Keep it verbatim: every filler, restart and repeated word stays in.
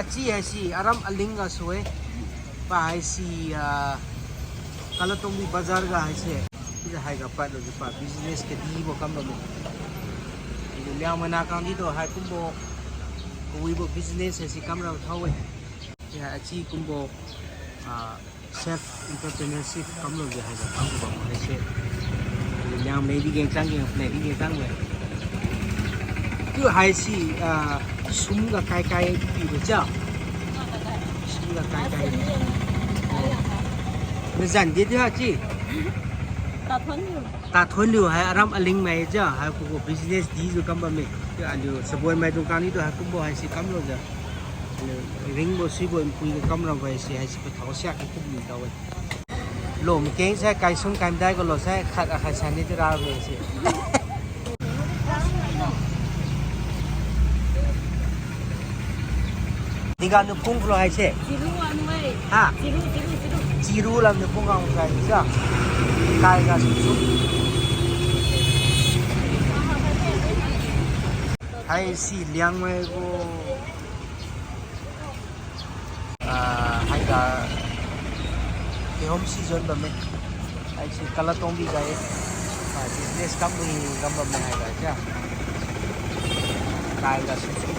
Achi haise aram aling gasu-e. Pa haise, ah, Kalatongbi bazar ga haise. Chiujiu haiga padlujiu pa business kadibo kam bamme. Chiujiu Liangmai nah kangdi tu haikumbo kawibo business haise kamra thao-e. Ya, achi kumbo, ah, self entrepreneurship kamlujiu haiga kam bam haise. Liangmai di geng chang geng, pnai di geng chang we. Chiu haise, ah, sum ga kaikai pibo cha. Sum ga kaikai. Nazan di di ha chi. Tathonliu hai aram alingmai ja, haikumbo business dijiu kam bamme. Chiu aliu sabonmaidung kangdi tu haikumbo haise kamlujiu. Aliu ringbo suibo npuiga kamrabo haise, haise pathao siak kikhun mi tao-e. Lo makeng sai kaisung kaimdai ga lo sai khat akhai sani di rabo se. Diga nuphung khulo haise. Chiru anu-e. Ha? Chiru, chiru, chiru. Chiru lam nuphung ang sai ja. Kai ga sum sum. Haise Liangmai gu, ah, haiga kihom season bamme. Haise Kalatongbi ga-e. Ah, business kam mi kam bamme haiga ja. Kai ga sum sum.